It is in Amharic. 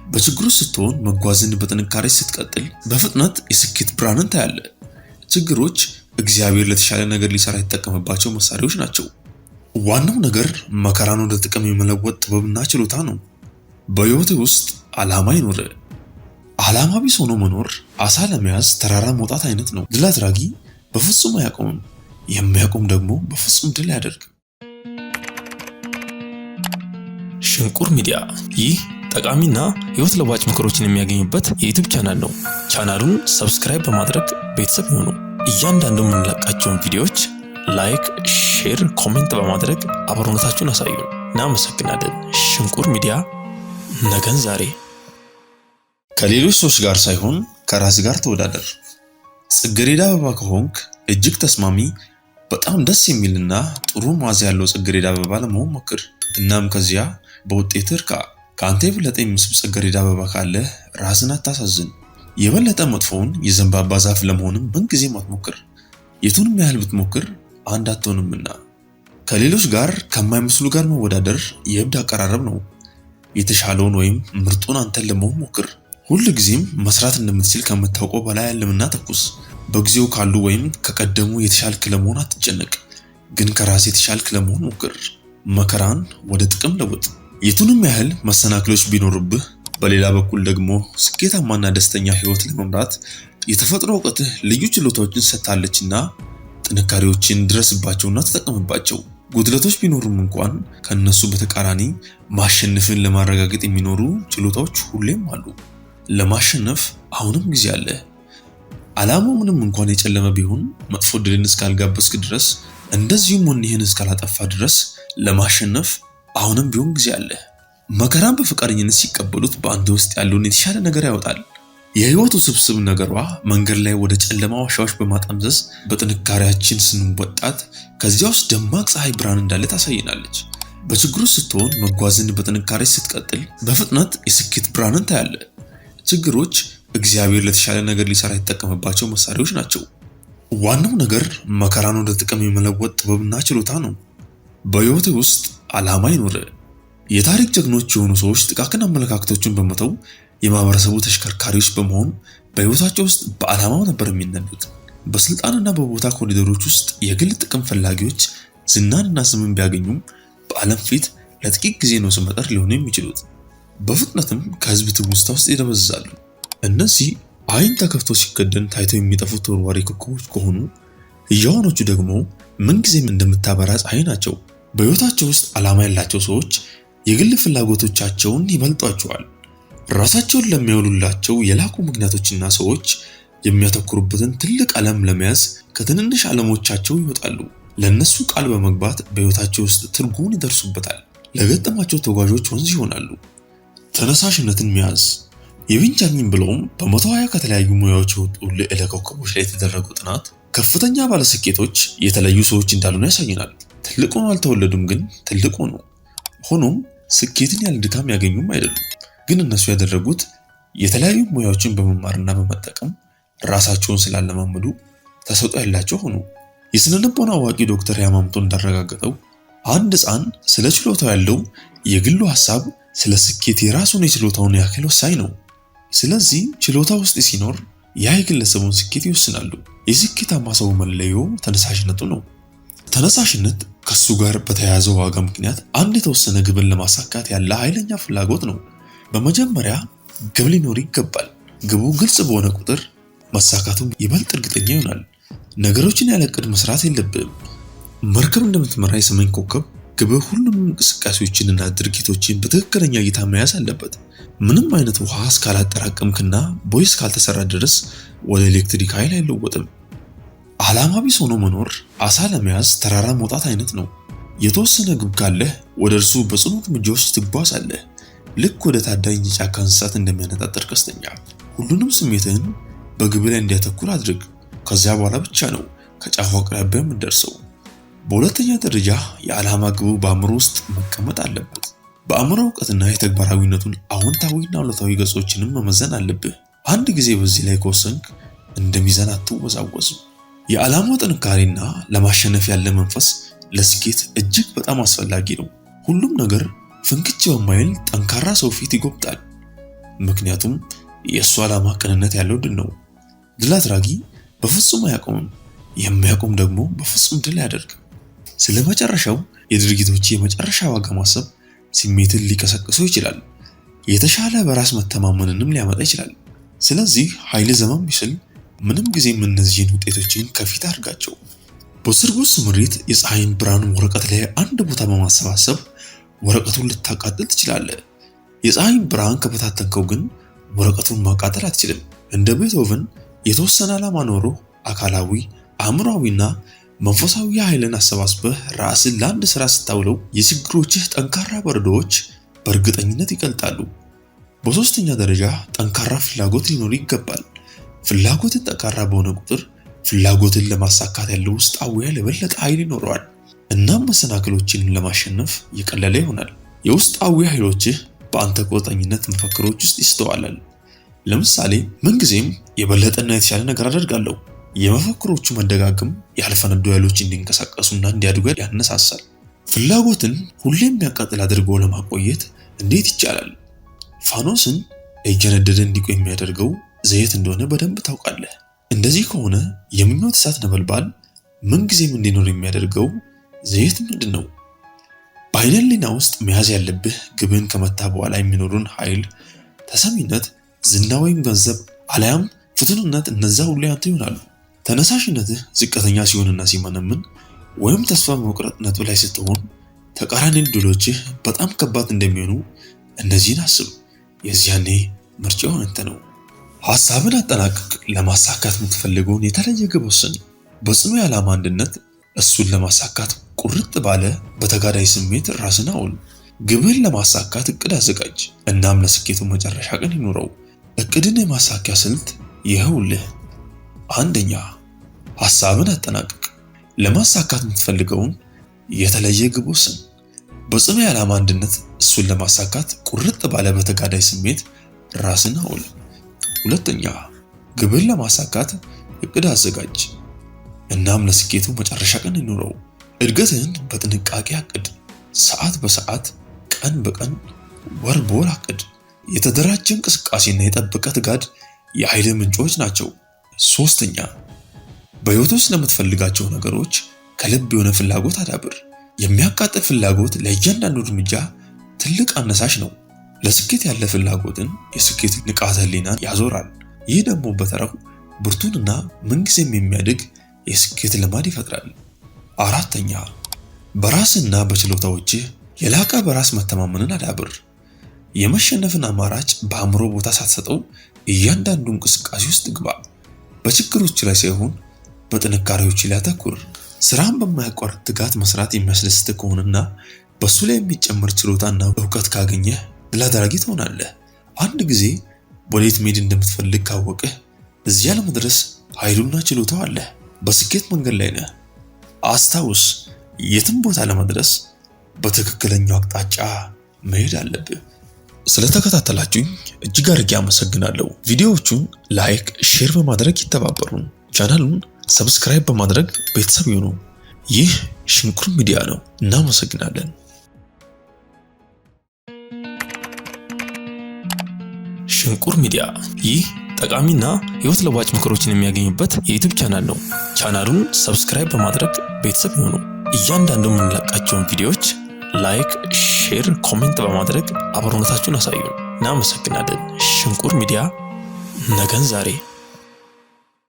በችግሩ ስትሆን መጓዝን በጥንካሬ ስትቀጥል በፍጥነት የስኬት ብርሃንን ታያለህ። ችግሮች እግዚአብሔር ለተሻለ ነገር ሊሰራ የተጠቀመባቸው መሳሪያዎች ናቸው። ዋናው ነገር መከራን ወደ ጥቅም የመለወጥ ጥበብና ችሎታ ነው። በሕይወት ውስጥ ዓላማ ይኑር። ዓላማ ቢስ ሆኖ መኖር አሳ ለመያዝ ተራራ መውጣት አይነት ነው። ድል አድራጊ በፍጹም አያቆምም፣ የሚያቆም ደግሞ በፍጹም ድል አያደርግም። ሽንቁር ሚዲያ፣ ይህ ጠቃሚና ሕይወት ለዋጭ ምክሮችን የሚያገኙበት የ YouTube ቻናል ነው። ቻናሉን subscribe በማድረግ ቤተሰብ ይሁኑ። እያንዳንዱ የምንለቃቸውን ቪዲዮዎች like፣ share፣ comment በማድረግ አብሮነታችሁን አሳዩን። እናመሰግናለን። ሽንቁር ሚዲያ፣ ነገን ዛሬ። ከሌሎች ሰዎች ጋር ሳይሆን ከራስ ጋር ተወዳደር። ጽጌረዳ አበባ ከሆንክ እጅግ ተስማሚ፣ በጣም ደስ የሚልና ጥሩ መዓዛ ያለው ጽጌረዳ አበባ ለመሆን ሞክር። እናም ከዚያ በውጤት እርካ። ከአንተ የበለጠ የሚስብ ጽጌረዳ አበባ ካለ ራስን አታሳዝን። የበለጠ መጥፎውን የዘንባባ ዛፍ ለመሆንም ምንጊዜም አትሞክር። የቱንም ያህል ብትሞክር አንድ አትሆንምና። ከሌሎች ጋር ከማይመስሉ ጋር መወዳደር የእብድ አቀራረብ ነው። የተሻለውን ወይም ምርጡን አንተን ለመሆን ሞክር። ሁል ጊዜም መስራት እንደምትችል ከምታውቀው በላይ አልምና ተኩስ። በጊዜው ካሉ ወይም ከቀደሙ የተሻልክ ለመሆን አትጨነቅ፣ ግን ከራስ የተሻልክ ለመሆን ሞክር። መከራን ወደ ጥቅም ለውጥ። የቱንም ያህል መሰናክሎች ቢኖሩብህ፣ በሌላ በኩል ደግሞ ስኬታማና ደስተኛ ህይወት ለመምራት የተፈጥሮ እውቀትህ ልዩ ችሎታዎችን ሰጥታለችና ጥንካሬዎችን ድረስባቸውና ተጠቀምባቸው። ጉድለቶች ቢኖሩም እንኳን ከነሱ በተቃራኒ ማሸነፍን ለማረጋገጥ የሚኖሩ ችሎታዎች ሁሌም አሉ። ለማሸነፍ አሁንም ጊዜ አለ። ዓላማው ምንም እንኳን የጨለመ ቢሆን መጥፎ ድልን እስካልጋበዝክ ድረስ፣ እንደዚሁም ወኔህን እስካላጠፋ ድረስ ለማሸነፍ አሁንም ቢሆን ጊዜ አለ። መከራን በፈቃደኝነት ሲቀበሉት በአንድ ውስጥ ያለውን የተሻለ ነገር ያወጣል። የህይወቱ ውስብስብ ነገሯ መንገድ ላይ ወደ ጨለማ ዋሻዎች በማጠምዘዝ በጥንካሬያችን ስንወጣት ከዚያ ውስጥ ደማቅ ፀሐይ ብርሃን እንዳለ ታሳየናለች። በችግሩ ስትሆን መጓዝን በጥንካሬ ስትቀጥል በፍጥነት የስኬት ብርሃንን ታያለህ። ችግሮች እግዚአብሔር ለተሻለ ነገር ሊሰራ የተጠቀመባቸው መሳሪያዎች ናቸው። ዋናው ነገር መከራን ወደ ጥቅም የመለወጥ ጥበብና ችሎታ ነው። በህይወት ውስጥ ዓላማ ይኑር። የታሪክ ጀግኖች የሆኑ ሰዎች ጥቃቅን አመለካከቶችን በመተው የማህበረሰቡ ተሽከርካሪዎች በመሆን በህይወታቸው ውስጥ በዓላማው ነበር የሚነዱት። በስልጣንና በቦታ ኮሪደሮች ውስጥ የግል ጥቅም ፈላጊዎች ዝናንና ስምን ቢያገኙም በዓለም ፊት ለጥቂት ጊዜ ነው ስመጥር ሊሆኑ የሚችሉት። በፍጥነትም ከህዝብ ትውስታ ውስጥ ይደበዝዛሉ። እነዚህ አይን ተከፍቶ ሲከደን ታይተው የሚጠፉት ተወርዋሪ ኮከቦች ከሆኑ፣ ሕያዋኖቹ ደግሞ ምንጊዜም እንደምታበራ ፀሐይ ናቸው። በህይወታቸው ውስጥ ዓላማ ያላቸው ሰዎች የግል ፍላጎቶቻቸውን ይበልጧቸዋል። ራሳቸውን ለሚያውሉላቸው የላቁ ምክንያቶችና ሰዎች የሚያተኩሩበትን ትልቅ ዓለም ለመያዝ ከትንንሽ ዓለሞቻቸው ይወጣሉ። ለእነሱ ቃል በመግባት በህይወታቸው ውስጥ ትርጉሙን ይደርሱበታል። ለገጠማቸው ተጓዦች ወንዝ ይሆናሉ። ተነሳሽነትን መያዝ። የቤንጃሚን ብሎም በ120 ከተለያዩ ሙያዎች የወጡ ልዕለ ኮከቦች ላይ የተደረገው ጥናት ከፍተኛ ባለስኬቶች የተለዩ ሰዎች እንዳልሆኑ ያሳየናል። ትልቅ ሆኖ አልተወለዱም፣ ግን ትልቅ ሆኑ። ሆኖም ስኬትን ያለ ድካም ያገኙም አይደሉም። ግን እነሱ ያደረጉት የተለያዩ ሙያዎችን በመማርና በመጠቀም ራሳቸውን ስላለማመዱ ተሰጥኦ ያላቸው ሆኑ። የስነ ልቦና አዋቂ ዶክተር ያማምቶ እንዳረጋገጠው አንድ ሕፃን ስለ ችሎታው ያለው የግሉ ሀሳብ ስለ ስኬት የራሱን የችሎታውን ያክል ወሳኝ ነው። ስለዚህ ችሎታ ውስጥ ሲኖር ያ የግለሰቡን ስኬት ይወስናሉ። የስኬታማ ሰው መለዮ ተነሳሽነቱ ነው። ተነሳሽነት ከሱ ጋር በተያያዘው ዋጋ ምክንያት አንድ የተወሰነ ግብን ለማሳካት ያለ ኃይለኛ ፍላጎት ነው። በመጀመሪያ ግብ ሊኖር ይገባል። ግቡ ግልጽ በሆነ ቁጥር መሳካቱ ይበልጥ እርግጠኛ ይሆናል። ነገሮችን ያለ ዕቅድ መስራት የለብህም። መርከብ እንደምትመራ የሰሜን ኮከብ ግብህ ሁሉንም እንቅስቃሴዎችንና ድርጊቶችን በትክክለኛ እይታ መያዝ አለበት። ምንም አይነት ውሃ እስካላጠራቀምክና ቦይ እስካልተሰራ ድረስ ወደ ኤሌክትሪክ ኃይል አይለወጥም። ዓላማ ቢስ ሆኖ መኖር አሳ ለመያዝ ተራራ መውጣት አይነት ነው። የተወሰነ ግብ ካለህ ወደ እርሱ በጽኑ እርምጃዎች ትጓዛለህ። ልክ ወደ ታዳኝ የጫካ እንስሳት እንደሚያነጣጥር ቀስተኛ ሁሉንም ስሜትህን በግብ ላይ እንዲያተኩር አድርግ። ከዚያ በኋላ ብቻ ነው ከጫፉ አቅራቢያ የምትደርሰው። በሁለተኛ ደረጃ የዓላማ ግቡ በአእምሮ ውስጥ መቀመጥ አለበት። በአእምሮ እውቀትና የተግባራዊነቱን አዎንታዊና አሉታዊ ገጾችንም መመዘን አለብህ። አንድ ጊዜ በዚህ ላይ ከወሰንክ እንደ ሚዛን አትወዛወዝም። የዓላማው ጥንካሬና ለማሸነፍ ያለ መንፈስ ለስኬት እጅግ በጣም አስፈላጊ ነው። ሁሉም ነገር ፍንክች በማይል ጠንካራ ሰው ፊት ይጎብጣል። ምክንያቱም የእሱ ዓላማ ቅንነት ያለው ድል ነው። ድል አድራጊ በፍጹም አያቆምም። የሚያቆም ደግሞ በፍጹም ድል አያደርግም። ስለ መጨረሻው የድርጊቶች የመጨረሻ ዋጋ ማሰብ ስሜትን ሊቀሰቅሰው ይችላል። የተሻለ በራስ መተማመንንም ሊያመጣ ይችላል። ስለዚህ ኃይል ዘመን ቢስል ምንም ጊዜም እነዚህን ውጤቶችን ከፊት አድርጋቸው። በስርጉስ ስምሪት የፀሐይን ብርሃን ወረቀት ላይ አንድ ቦታ በማሰባሰብ ወረቀቱን ልታቃጥል ትችላለህ። የፀሐይን ብርሃን ከበታተንከው ግን ወረቀቱን ማቃጠል አትችልም። እንደ ቤትሆቨን የተወሰነ ዓላማ ኖሮ አካላዊ፣ አእምሯዊና መንፈሳዊ ኃይልን አሰባስበህ ራስን ለአንድ ስራ ስታውለው የችግሮችህ ጠንካራ በረዶዎች በእርግጠኝነት ይቀልጣሉ። በሶስተኛ ደረጃ ጠንካራ ፍላጎት ሊኖር ይገባል። ፍላጎትን ጠንካራ በሆነ ቁጥር ፍላጎትን ለማሳካት ያለው ውስጣዊ ኃይል የበለጠ ኃይል ይኖረዋል። እናም መሰናክሎችን ለማሸነፍ የቀለለ ይሆናል። የውስጣዊ ኃይሎችህ በአንተ ቁርጠኝነት መፈክሮች ውስጥ ይስተዋላል። ለምሳሌ ምንጊዜም የበለጠና የተሻለ ነገር አደርጋለሁ። የመፈክሮቹ መደጋገም ያልፈነዱ ኃይሎች እንዲንቀሳቀሱና እንዲያድጉ ያነሳሳል። ፍላጎትን ሁሌም የሚያቃጥል አድርጎ ለማቆየት እንዴት ይቻላል? ፋኖስን እየነደደ እንዲቆይ የሚያደርገው ዘይት እንደሆነ በደንብ ታውቃለህ። እንደዚህ ከሆነ የምኞት እሳት ነበልባል ምንጊዜም እንዲኖር የሚያደርገው ዘይት ምንድን ነው? በዓይነ ሕሊና ውስጥ መያዝ ያለብህ ግብን ከመታ በኋላ የሚኖሩን ኃይል፣ ተሰሚነት፣ ዝና ወይም ገንዘብ አልያም ፍቱንነት፣ እነዛ ሁሉ ያንተ ይሆናሉ። ተነሳሽነትህ ዝቅተኛ ሲሆንና ሲመነምን ወይም ተስፋ በመቁረጥ ነጥብ ላይ ስትሆን ተቃራኒ ድሎችህ በጣም ከባድ እንደሚሆኑ እነዚህን አስብ። የዚያኔ ምርጫው አንተ ነው። ሐሳብን አጠናቅቅ። ለማሳካት የምትፈልገውን የተለየ ግብ ወስን። በጽኑ የዓላማ አንድነት እሱን ለማሳካት ቁርጥ ባለ በተጋዳይ ስሜት ራስን አውል። ግብህን ለማሳካት እቅድ አዘጋጅ። እናም ለስኬቱ መጨረሻ ቀን ይኑረው። እቅድን የማሳኪያ ስልት ይኸውልህ። አንደኛ፣ ሐሳብን አጠናቅቅ። ለማሳካት የምትፈልገውን የተለየ ግብ ወስን። በጽኑ የዓላማ አንድነት እሱን ለማሳካት ቁርጥ ባለ በተጋዳይ ስሜት ራስን አውል። ሁለተኛ፣ ግብህን ለማሳካት እቅድ አዘጋጅ። እናም ለስኬቱ መጨረሻ ቀን ይኑረው። እድገትህን በጥንቃቄ አቅድ። ሰዓት በሰዓት፣ ቀን በቀን፣ ወር በወር አቅድ። የተደራጀ እንቅስቃሴና የጠበቀ ትጋት የኃይል ምንጮች ናቸው። ሶስተኛ፣ በሕይወት ውስጥ ለምትፈልጋቸው ነገሮች ከልብ የሆነ ፍላጎት አዳብር። የሚያቃጥል ፍላጎት ለእያንዳንዱ እርምጃ ትልቅ አነሳሽ ነው። ለስኬት ያለ ፍላጎትን የስኬት ንቃተ ህሊናን ያዞራል። ይህ ደግሞ በተራው ብርቱንና ምንጊዜም የሚያድግ የስኬት ልማድ ይፈጥራል። አራተኛ፣ በራስና በችሎታዎችህ የላቀ በራስ መተማመንን አዳብር። የመሸነፍን አማራጭ በአእምሮ ቦታ ሳትሰጠው እያንዳንዱ እንቅስቃሴ ውስጥ ግባ። በችግሮች ላይ ሳይሆን በጥንካሬዎች ላይ አተኩር። ስራን በማያቋርጥ ትጋት መስራት የሚያስደስት ከሆነና በሱ ላይ የሚጨመር ችሎታና እውቀት ካገኘህ ድል አድራጊ ትሆናለህ። አንድ ጊዜ ወዴት መሄድ እንደምትፈልግ ካወቅህ እዚያ ለመድረስ ኃይሉና ችሎታው አለህ። በስኬት መንገድ ላይ ነህ። አስታውስ፣ የትም ቦታ ለመድረስ በትክክለኛው አቅጣጫ መሄድ አለብህ። ስለተከታተላችሁኝ እጅግ አድርጌ አመሰግናለሁ። ቪዲዮዎቹን like፣ share በማድረግ ይተባበሩን። ቻናሉን subscribe በማድረግ ቤተሰብ ይሁኑ። ይህ ሽንኩር ሚዲያ ነው። እናመሰግናለን። ሽንቁር ሚዲያ፣ ይህ ጠቃሚና ሕይወት ለዋጭ ምክሮችን የሚያገኙበት የዩቲዩብ ቻናል ነው። ቻናሉን subscribe በማድረግ ቤተሰብ ይሁኑ። እያንዳንዱ የምንለቃቸውን ቪዲዮዎች like፣ share፣ comment በማድረግ አብሮነታችሁን አሳዩን። እናመሰግናለን። ሽንቁር ሚዲያ ነገን ዛሬ።